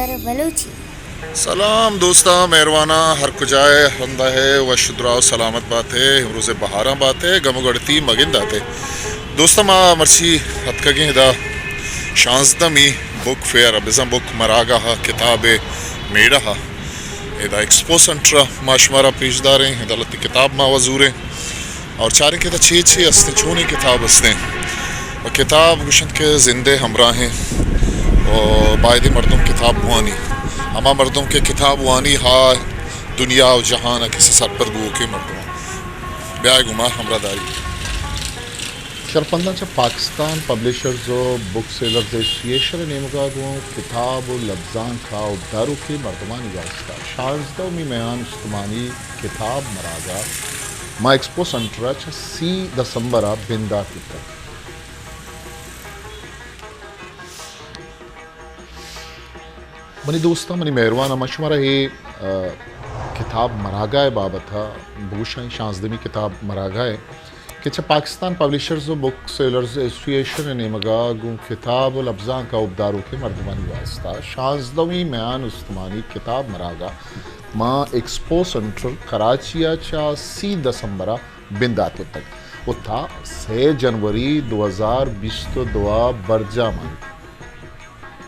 بلوچی۔ سلام دوستاں، مہرواناں، ہر کجائے ہندا ہے، وش دراہ و سلامت بات ہے، امروز بہاراں بات ہے، گم و گڑتی مگندات ہے۔ دوستاں، ما مرچی اتکگیں ادا شانزدہمی بک فیئر، بزاں بک مراگاہ، کتاب میڑہ، ادا ایکسپو سنٹر ما شمارا پیش داریں، ادا لتی کتاب ما وزوریں۔ اور چاریں کہ ادا چے چے استیں، چونیں کتاب استیں۔ و کتاب گوشنت کہ زندے ہمراہیں و بایدیں مردم کتاب بوانی۔ ہما مردم کہ کتاب وانی، ہا دنیا و جہان ء کسے سرپد بوکیں مردم۔ بیائے گوں ما ہمراہ داری۔ شرپنداں، چہ پاکستان پبلشرز و بک سیلرز ایسوسی ایشن ء نیمگا گوں کتاب و لبزانک ء اوپداروکیں مردمانی واستہ شانزدہمی میان استمانی کتاب مراگہ ما ایکسپو سنٹر ء چہ سی دسمبر ء بندات بوتگ۔ منی دوستاں، منی مہرواناں، من شمارا اے، آ، کتاب مراگہ ء بابت ء بگوشاں، شانزدہمی کتاب مراگہ ء کہ چہ پاکستان پبلشرز و بک سیلرز ایسوسی ایشن ء نیمگا گوں کتاب و لبزانک ء اوپداروکیں مردمانی واستہ شانزدہمی میان استمانی کتاب مراگہ ما ایکسپو سنٹر کراچی ء چہ سی دسمبر ء بندات کتگ و تا سئے جنوری دو ہزار بیست و دو ء برجاہ انت۔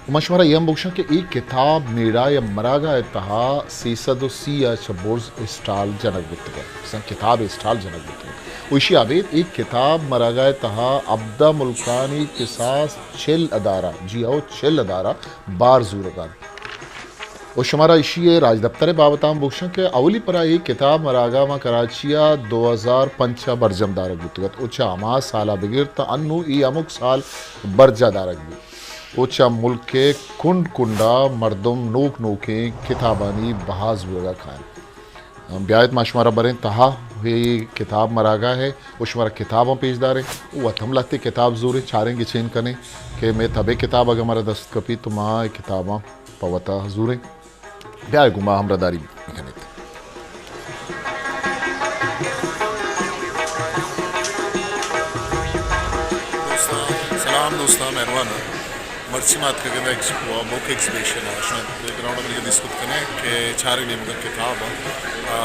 و من شمارا اے ہم بگوشاں کہ اے کتاب میڑہ یا مراگہ ء تہا سیصد و سی ء چہ برز اسٹال جنگ بوتگ ات، بزاں کتاب اسٹال جنگ بوتگ ات۔ و ایشی ء ابید اے کتاب مراگہ ء تہا ہبدہ ملکانی کساس چل ادارہ، جی ہو، چل ادارہ بار زورگ ء انت۔ و شمارا ایشی ء راجدپتر ء بابت ء ہم بگوشاں کہ اولی پرا اے کتاب مراگہ ما کراچی ء دو ہزار پنچ ء برجم دارگ بوتگ ات و چہ ہما سال ء بگر تا انوں اے ہمک سال برجاہ دارگ بیت و چہ ملک ء کنڈ کنڈ ء مردم نوک نوکیں کتابانی بہا زورگ ء کاینت۔ بیایت ما شمارا بریں تہا اے کتاب مراگہ ء و شمارا کتاباں پیش داریں۔ وت ہم لہتے کتاب زوریں، چاریں گچین کنیں کہ مئے تبے کتاب اگاں مارا دست کپیت تو ما اے کتاباں پہ وتا زوریں۔ بیائے گوں ما ہمراہداری بکنیت۔ دوستاں، سلام دوستاں، مہرواناں۔ مرچی ما اتکگیں ایکسپو ء، بک ایگزیبیشن ء، شما بیک گراؤنڈ ء دیست کت کنئے کہ چاریں نیمگ ء کتاب ء، آ،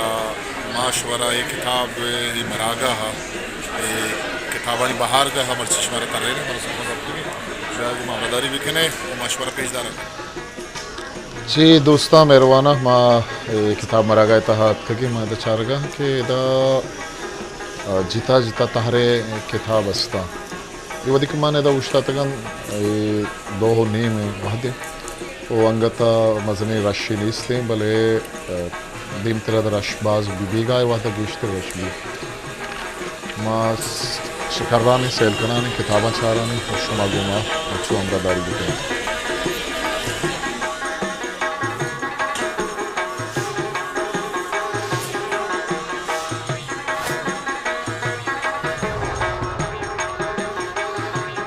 ما شمارا اے کتاب، اے مراگاہ ء، اے کتابانی بہارگاہ ء مرچی شمارا ترینیں، مرچی شما اتکگیں، شاید ما ہمراہداری بکنئے و ما شمارا پیش داریں۔ جی دوستاں، مہرواناں، ما اے کتاب مراگاہ ء تہا اتکگیں، ما ادا چارگا کہ ادا، آ، جتا جتا تہرے کتاب استاں۔ اے وھدی کہ من ادا اوشتاتگ آں، اے دو و نیم ء وھد انت و انگت ء مزنیں رشے نیست انت، بلے، ء، دیمتر ء رش باز بی، بیگاہ ء وھد ء گیشتر رش بی۔ ما س-، چکرانی سیل کنانی، کتاباں چارانی، شما گوں ما چو ہمراہداری بکنیت۔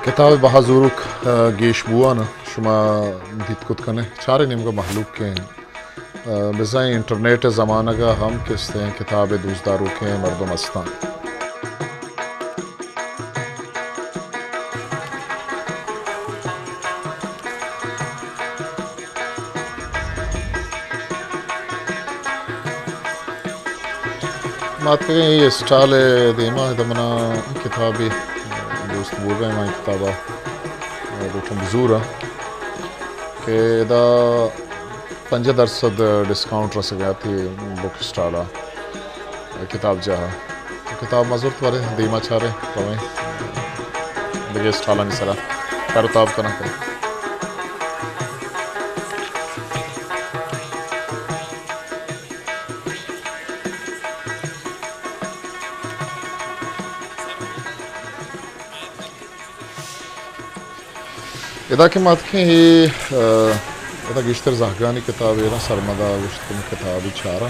کتاب بہا زوروک، ء، گیش بوان شما دیت کت کنے۔ چارے نیمگا مہلوک کیں، ء، بزاں انٹرنیٹ زمانگا ہم کستیں کتاب دوستداروکیں مردم استاں۔ ما اتکگیں اے اسٹال ء دیما، ادا منا کتابے دوست بوگا، ما اے کتابا لوٹاں بزوراں کہ ادا پنجاہ درسد ڈسکاؤنٹ رسگا تھی بک اسٹال ء۔ کتاب جاہ ء۔ کتاب ما زرت، وریں دیما چاریں، رویں دگہ اسٹالانی سرا سر و تاب کناں۔ ادا کہ ما اتکیں اے، ء، ادا گیشتر زہگانی کتاب ایراں، سرمدا گوشت کہ من کتابی چاراں۔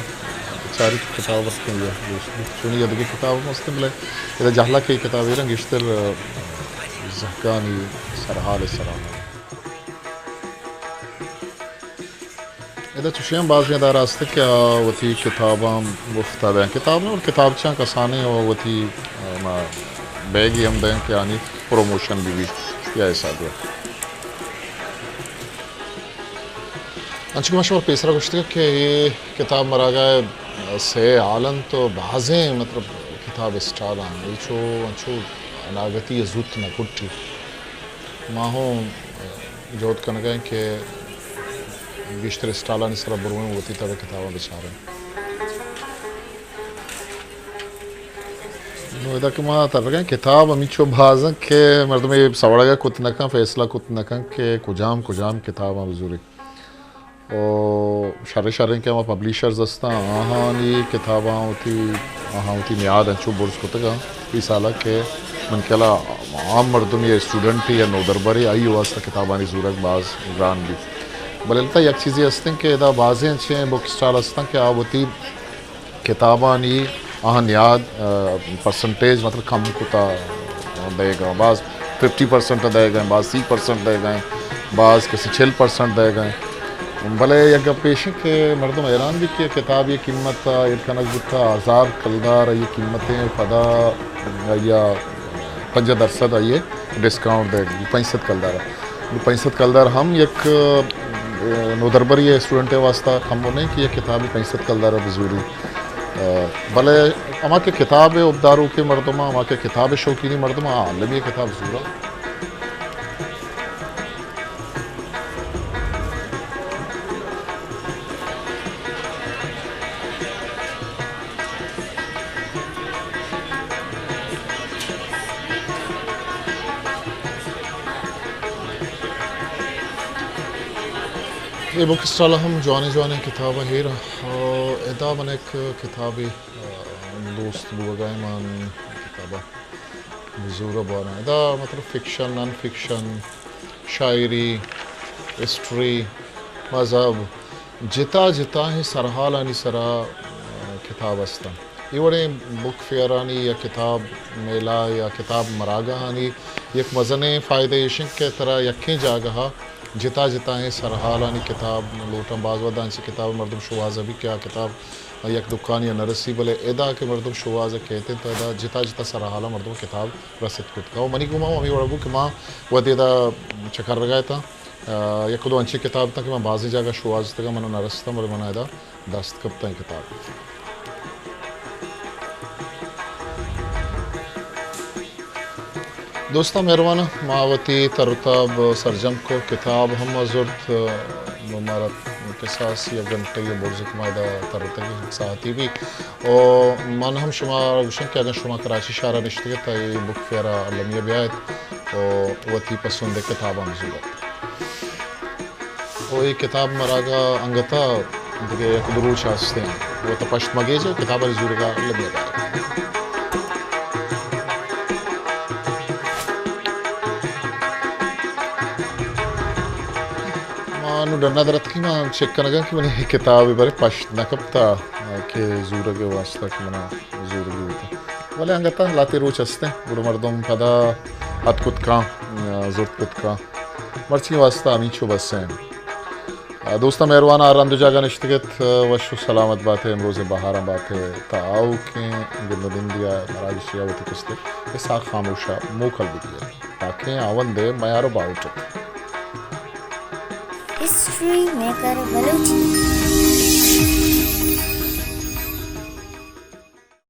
چاری کتاب است یا گوشت چونی یا دگہ کتاب ہم است، بلے ادا جہلا کہ کتاب ایراں گیشتر، ء، زہگانی سرحال سرا۔ ادا چوشیں بازیں ادارہ است کہ آ وتی کتاباں مفت ء دیں۔ کتاب نہ، کتابچاں کسانیں و وتی، ء، ما بیگی ہم دیں کہ آنی پروموشن بہ بیت یا حساب ء۔ انچو کہ ما شما پیسرا گوشتگ کہ اے کتاب مراگہ ءِ سے ہال انت و بازیں، مطلب، کتاب اسٹال آں، اے چو انچو اناگتی ءَ زوت نہ کٹی۔ ما ہوں جہد کنگا ایں کہ گیشتر اسٹالانی سرا برویں، وتی تب ءِ کتاباں بچاریں۔ نوں ادا کہ ما ترگیں، کتاب ہمینچو باز انت کہ مردم اے سوڑگ ءَ کت نہ کن، فیصلہ کت نہ کن کہ کجام کجام کتاباں بزوری۔ او شریں شریں کہ ہما پبلیشرز ہستاں، آہانی کتاباں وتی، آہاں وتی نیاد انچو برز کتگاں۔ اے سالا کہ من کلا عام مردم یا اسٹوڈنٹ یا نودربرے، آئی واسطہ کتابانی زورگ باز گران بیت۔ بلے البتہ یک چیزے ہستیں کہ ادا بازیں انچیں بک اسٹال ہستاں کہ آ وتی کتابانی آہاں نیاد، آ، پرسنٹیج، مطلب، کم کتا دئیگا، باز ففٹی پرسنٹ دئیگا، باز سی پرسنٹ دئیگا، باز کسی چل پرسنٹ دئیگا۔ بلے یک گپ ایش کہ مردم حیران بی کہ کتاب ءِ قیمت ایر کنگ بوتا ہزار کلدار، آئی قیمتیں، پدا یا پنجاہ درصد آئی ڈسکاؤنٹ دئیگ بی پنچ سد کلدار۔ نوں پنچ سد کلدار ہم یک، اے، نودربری اسٹوڈنٹ ءِ واسطہ کم نہیں کہ یک کتابی پنچ سد کلدار بزوری۔ اے، بلے ہما کہ کتاب ءِ حبداروکیں مردم، ہما کہ کتاب ءِ شوقینی مردم، آ المی کتاب زورا۔ اے بک اسٹال ہم جوانیں جوانیں کتاب ہیر۔ ادا من ایک کتابی، آ، دوست بوگا من کتابا بزور بارا۔ ادا مطلب فکشن، نان فکشن، شاعری، ہسٹری، مذہب، جتا جتائیں سرحالانی سرا، آ، کتاب ہستاں۔ اے وڑیں بک فیئرانی یا کتاب میلہ یا کتاب مراگہانی یک مزنیں فائدہ ایش انت کہ ترا یکیں جاگہا جتا جتائیں سرحالانی کتاب لوٹاں۔ باز وھداں انچیں کتاب مردم شوہاز بی کہ آ کتاب یک دکانی ء نہ رسی، بلے ادا کہ مردم شوہاز ء کیت انت، ادا جتا جتا سرحالاں مردم ء کتاب رست کت کنت۔ و منی گوما ہمے وڑ بوت کہ ما وھدے ادا چکرگا اتاں، آ، یک دو انچیں کتاب اتاں کہ من بازیں جاگہ شوہاز اتگاں، من ء نہ رستاں، بلے من ء ادا دست کپتاں اے کتاب۔ دوستاں مہرواناں، ما وتی تر و تاب سرجم کو، کتاب ہم زرت، مارا کساس یک گھنٹہ ء برز ات ما ادا ترتگیں، یک ساعتی بی۔ و من ہم شما گوشاں کہ اگاں شما کراچی شہر ء نشتگ ات، اے بک فیئر ء المی ء بیایت و وتی پسند ء کتاباں بزورت۔ و اے کتاب مراگا انگتا دگہ یک دو روچ ہستیں۔ وتا پشت مگیج، کتابانی زورگا لگے دار۔ ما نوں ڈنا درتکیں، ما چیک کنگا کہ منی کتاب بارے پشت نہ کپتا کہ زورگ واسطہ کہ منا زورگی بوتا۔ بلے انگتا لاتے روچ ہستیں، گڑا مردم پدا ات کت کاں، زرت کت کاں۔ مرچی واسطہ ہمینچو بس ہیں۔ دوستاں مہروان، ہر رند و جاگہ نشتگ ات، وش و سلامت بات ئے، امروز بہاراں بات ئے، تا آؤکیں گند و نندی ء مراگشی ء وتی کست ء اسحاق خاموش ء موکل بدیئے۔ پاکیں ہاوند ء میار و باہوٹ ات۔ History maker Balochi.